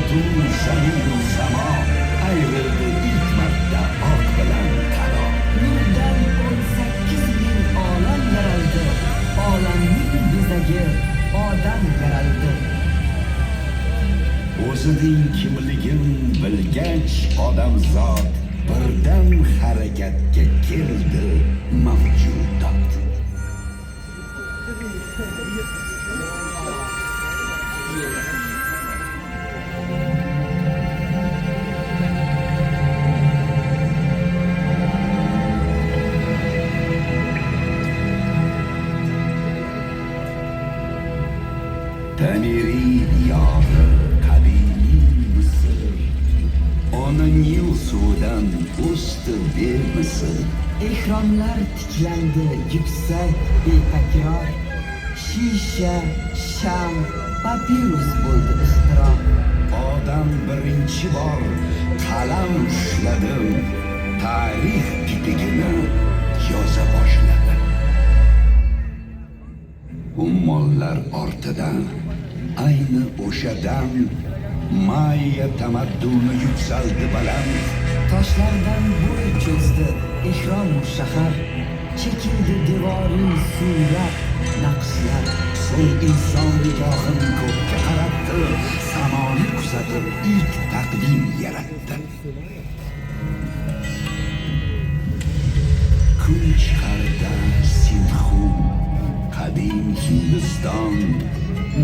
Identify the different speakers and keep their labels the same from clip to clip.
Speaker 1: Butun zaminu samo ayrildi ilk marta oq bilan qaro.
Speaker 2: Nurdan 18 ming olam yaraldi. Olamning bezagi odam yaraldi.
Speaker 1: O'zining kimligin bilgach odamzod birdan harakatga keldi mavjudot. Tamiri diyori, qadimiy Misr, Ona Nil suvidan o'sdi bemisl.
Speaker 2: Ehromlar tiklandi yuksak, betakror. Shisha, sham, papirus bo'ldi ixtiro.
Speaker 1: Odam birinchi bor qalam ushladi, tarix bitigini yoza boshladi. Ummonlar ortidan ayni o'sha dam Mayya tamadduni yuksaldi baland.
Speaker 2: Toshlardan bo'y cho'zdi ehromu shahar. Chekildi devoriy surat, naqshlar.
Speaker 1: So'ng inson nigohin ko'kka qaratdi, samoni kuzatib ilk taqvim yaratdi. Kun chiqarda Sindxu, qadim Hindiston,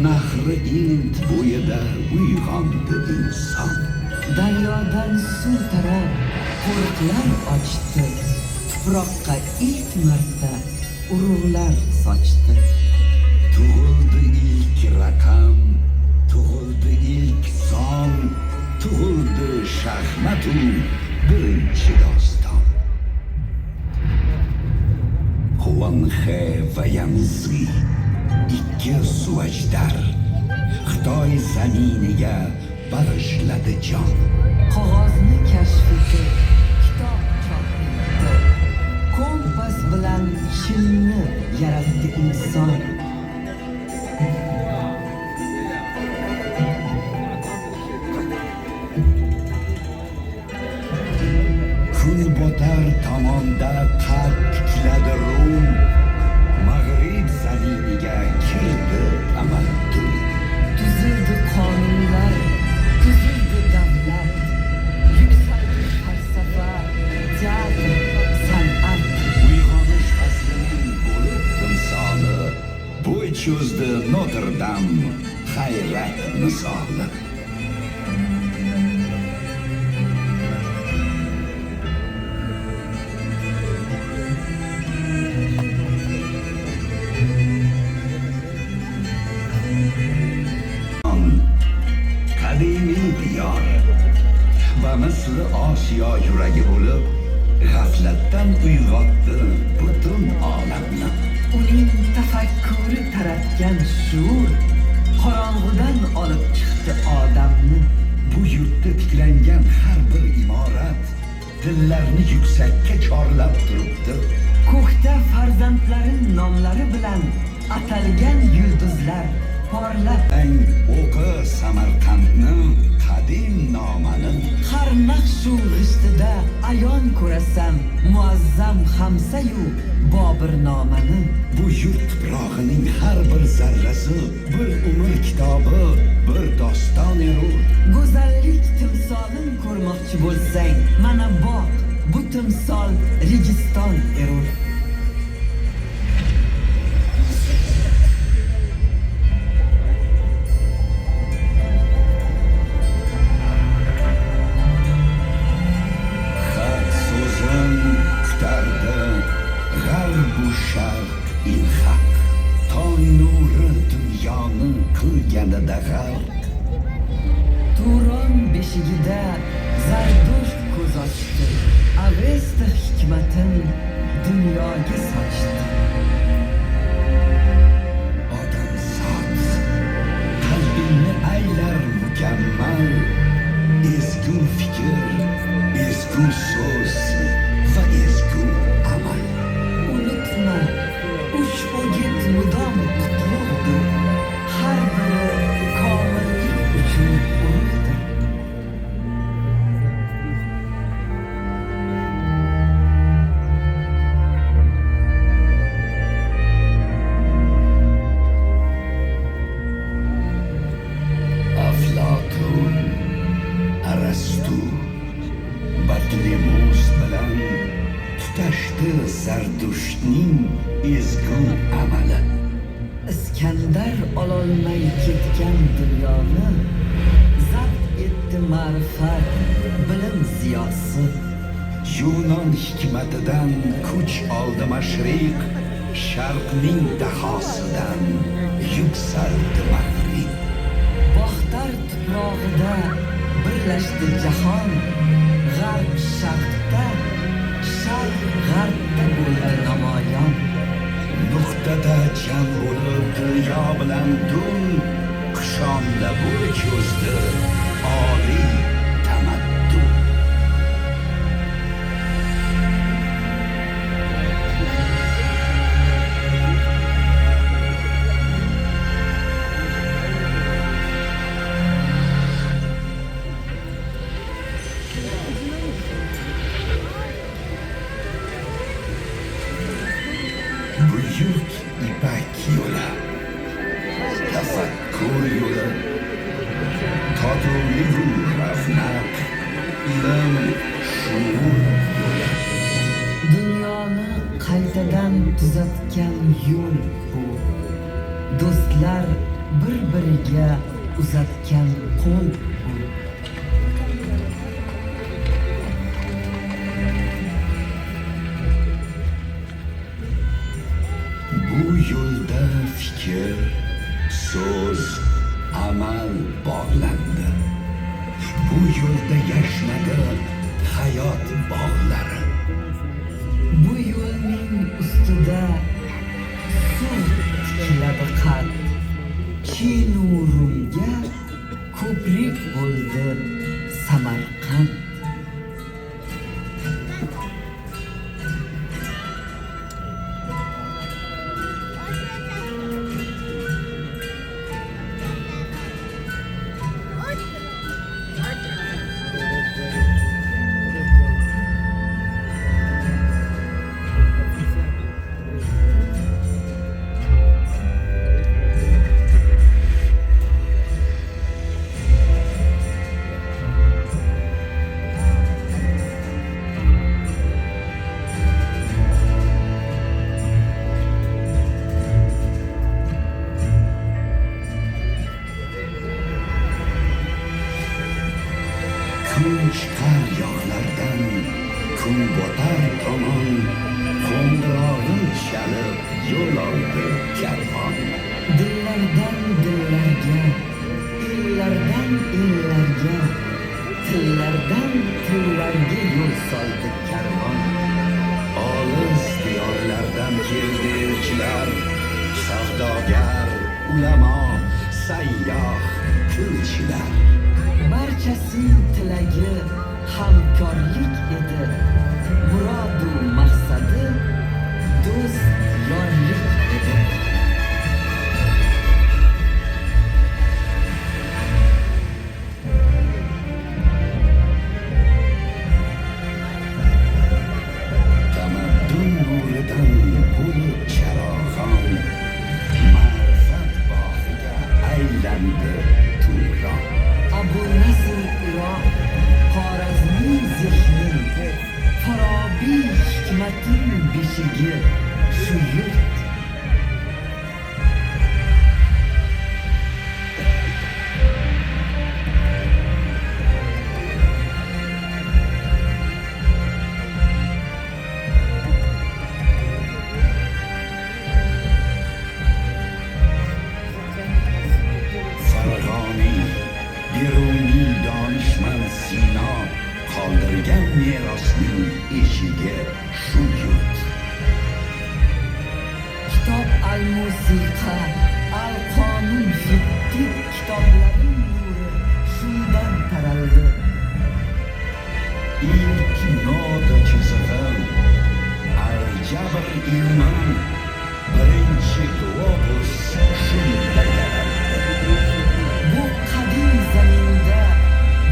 Speaker 1: nahri Ind bo'yida uyg'ondi inson.
Speaker 2: Daryodan suv tarab, qo'riqlar ochdi. Tuproqqa ilk marta urug'lar sochdi.
Speaker 1: Tug'ildi ilk raqam, tug'ildi ilk son, tug'ildi shaxmatu birinchi doston. Xuanxe va Yanzi ikki suvajdar Xitoy zaminiga bag'ishladi jon.
Speaker 2: Qog'ozni kashf etib, kitob chop etdi. Kompas bilan shimni yaratdi inson.
Speaker 1: Kun botar tomonda qad tikladi Rum, Mag'rib zaminiga kirdi tamaddun.
Speaker 2: Tuzildi qonunlar, tuzildi davlat. Yuksaldi falsafa, teatr, san'at.
Speaker 1: Uyg'onish faslining bo'lib timsoli, bo'y cho'zdi Notr-Dam hayrat misoli. Qadimiy diyor va misli Osiyo yuragi bo'lib, g'aflatdan uyg'otdi butun olamni.
Speaker 2: Uning tafakkuri taratgan shuur qorong'udan olib chiqdi odamni.
Speaker 1: Bu yurtda tiklangan har bir imorat dillarni yuksakka chorlab turibdi.
Speaker 2: Ko'kda farzandlarin nomlari bilan atalgan yulduzlar porlab.
Speaker 1: Ang o'qi Samarqandni qadim nomani.
Speaker 2: Har naqshu g'ishtida ayon ko'rasan muazzam Hamsayu Bobirnomani.
Speaker 1: Bu yurt tuprog'ining har bir zarrasi bir umr kitobi, bir doston erur.
Speaker 2: Go'zallik timsolin ko'rmoqchi bo'lsang, mana boq, bu timsol Registon erur.
Speaker 1: Haq so'zin kutardi g'arbu sharq ilhaq. Tong nuri dunyoni qilganida g'arq.
Speaker 2: Turon beshigida Zardusht ko'z ochdi. Avesta hikmatin dunyoga sochdi.
Speaker 1: Odamzod qalbingni aylar mukammal ezgu fikr, ezgu so'z va ezgu amal.
Speaker 2: Unutma, uch o'git mudom qutlug'dir. Har biri komillik uchun urug'dir.
Speaker 1: Ezgu amali.
Speaker 2: Iskandar ololmay ketgan dunyoni zabt etdi ma'rifat, bilim ziyosi.
Speaker 1: Yunon hikmatidan kuch oldi mashriq, sharqning dahosidan yuksaldi mag'rib.
Speaker 2: Boxtar tuprog'ida birlashdi jahon, g'arb sharqda, sharq g'arbda bo'ldi namoyon.
Speaker 1: Nuqtada jam bo'lib dunyo bilan dun, Kushonda bo'y cho'zdi oliy tamaddun. Buyuk Ipak yo'li, tafakkur yo'li, totuvligu ravnaq, ilm, shuur yo'li.
Speaker 2: Dunyoni qaytadan tuzatgan yo'l bu. Do'stlar bir-biriga uzatgan qo'l bu.
Speaker 1: Bu yo'lda fikr, so'z, amal bog'landi. Bu yo'lda yashnadi hayot bog'lari.
Speaker 2: Bu yo'lning ustida suv tikladi qad. Chinu Rumga ko'prik bo'ldi Samarqand.
Speaker 1: Kun chiqar yoqlardan, kun botar tomon, qo'ng'irog'in chalib yo'l oldi karvon.
Speaker 2: Dillardan dillarga, ellardan ellarga, tillardan tillarga yo'l soldi karvon.
Speaker 1: Olis diyorlardan keldi elchilar, savdogar, ulamo, sayyoh, tilchilar.
Speaker 2: Barchasining tilagi hamkorlik edi. Murod-u maqsadi do'st yorlik edi.
Speaker 1: Tamaddun nuridan bo'lib charog'on, ma'rifat bog'iga aylandi Turon.
Speaker 2: Abu Nasr Iroq, Xorazmiy zehnin, Forobiy hikmatin beshigi shu yurt.
Speaker 1: Farg'oniy, Beruniy, donishmand Sino qoldirgan merosning eshigi shu yurt.
Speaker 2: Kitob al-musiqa, al-qonun fi kitoblarining nuri shundan taraldi.
Speaker 1: Ilk nota chizig'i, aljabr ilmi, birinchi globus shunda yaraldi.
Speaker 2: Bu qadim zaminda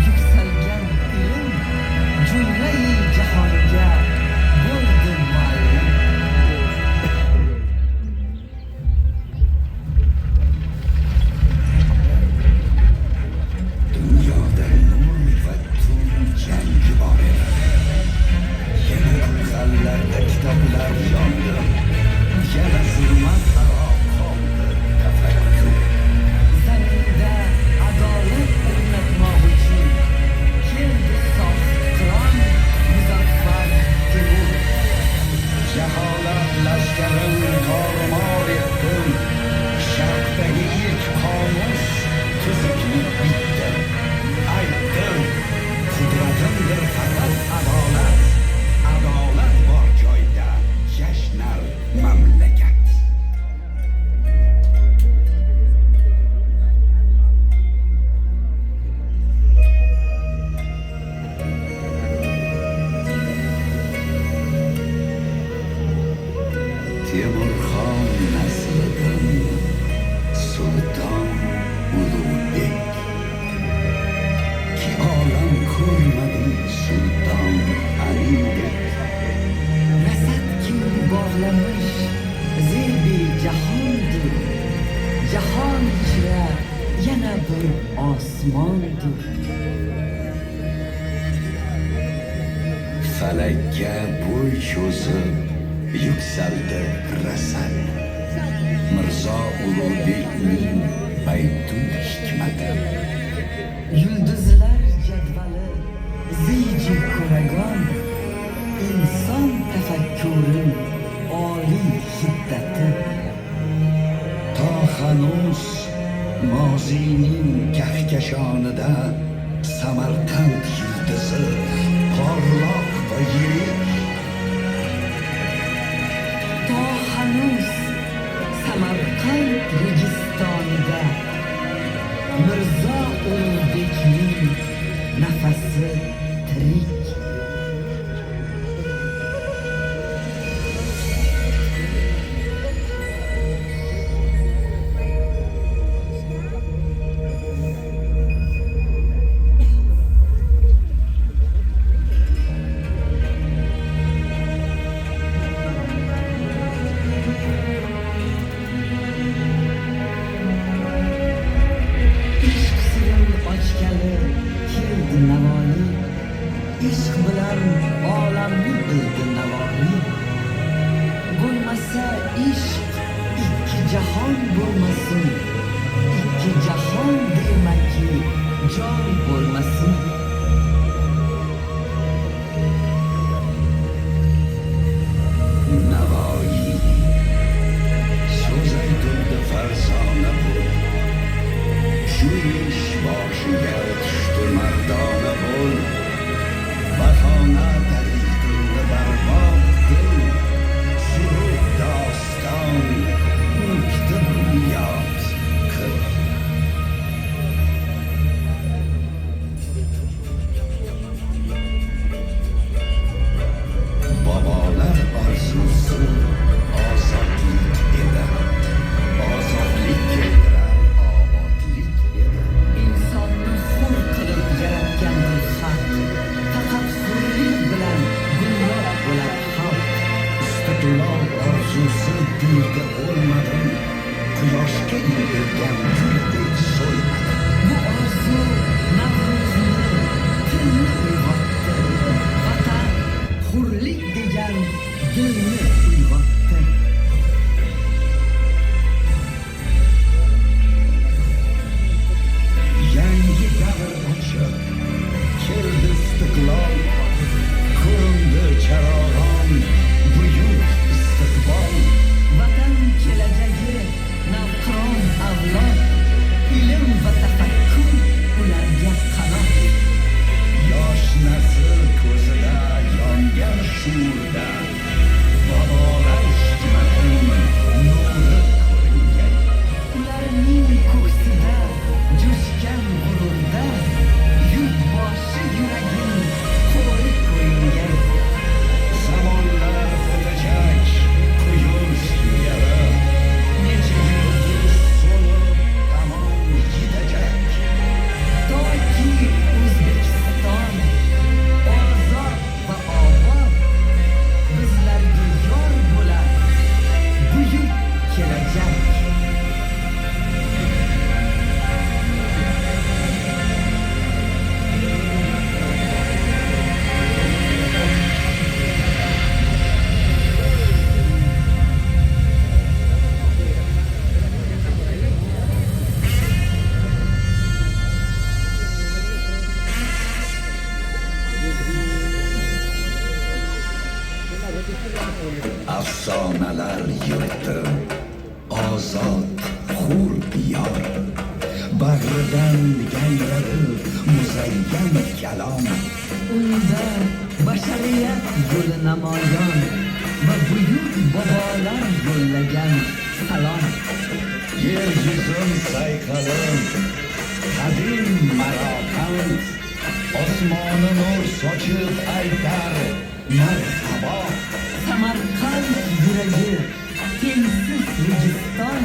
Speaker 2: yuksalgan ilm jumlai jahonga bo'ldi muallim.
Speaker 1: Dunyoda nur va tun jangi bor edi. Yana gulxanlarda kitoblar yondi.
Speaker 2: jahondir, jahon ichra yana bir osmondir.
Speaker 1: Falakka bo'y cho'zib yuksaldi rasal. Mirzo Ulug'bekning Baytul Hikmati.
Speaker 2: Yulduzlar jadvali ziyji ko'ragon, inson tafakkurin oliy hiddati.
Speaker 1: To hanuz moziyning kahkashonida Samarqand yulduzi porloq va yirik.
Speaker 2: To hanuz Samarqand Registonida Mirzo Ulug'bekning nafasi tirik. Ishq sirin ochgali keldi Navoiy, ishq bilan olamni bildi Navoiy. Bo'lmasa ishq ikki jahon bo'lmasin, ikki jahon demaki jon bo'lmasin.
Speaker 1: Navoiy so'z aytuvdi farzona bo'l, shu ish boshiga tushdi mardona bo'l. Bahona tariqildi barbod dil, surib doston urkdi bunyod qil. Bobolar orzusi ozodlik edi, ozodlik keltirar obodlik edi.
Speaker 2: Insonni hur qilib yaratgandir Haq, faqat hurlik bilan gullab bo'lar xalq.
Speaker 1: Istiqlol orzusi dilda o'lmadim, quyoshga intilgan guldek so'lmadim.
Speaker 2: Bu orzu Navro'zni, tilni uyg'otdi, Vatan, hurlik degan dilni uyg'otdi.
Speaker 1: Yangi davr ochib keldi istiqlol, ko'rindi charog'on buyuk istiqbol.
Speaker 2: Vatan kelajagi navqiron avlod, ilm va tafakkur ularga qanot.
Speaker 1: Yosh nasl ko'zida yongan shurda bobolar hikmatining nuri ko'ringay.
Speaker 2: Ularning ko'ksida jo'shgan g'ururda yurtboshi yuragin qo'ri ko'ringay.
Speaker 1: Zamonlar o'tajak quyun singari, necha yulduz so'nib tamom yitajak.
Speaker 2: Toki O'zbekiston ozod va obod, bizlarga yor bo'lar buyuk kelajak.
Speaker 1: Afsonalar yurti, ozod hur diyor, bag'ridan yangradi muzayyan kalom.
Speaker 2: Unda bashariyat yo'li namoyon va buyuk bobolar yo'llagan salom.
Speaker 1: Yer yuzin sayqalim, qadim Maroqand, osmoni nur sochib aytar marhabo.
Speaker 2: Samarqand yuragi tengsiz Registon.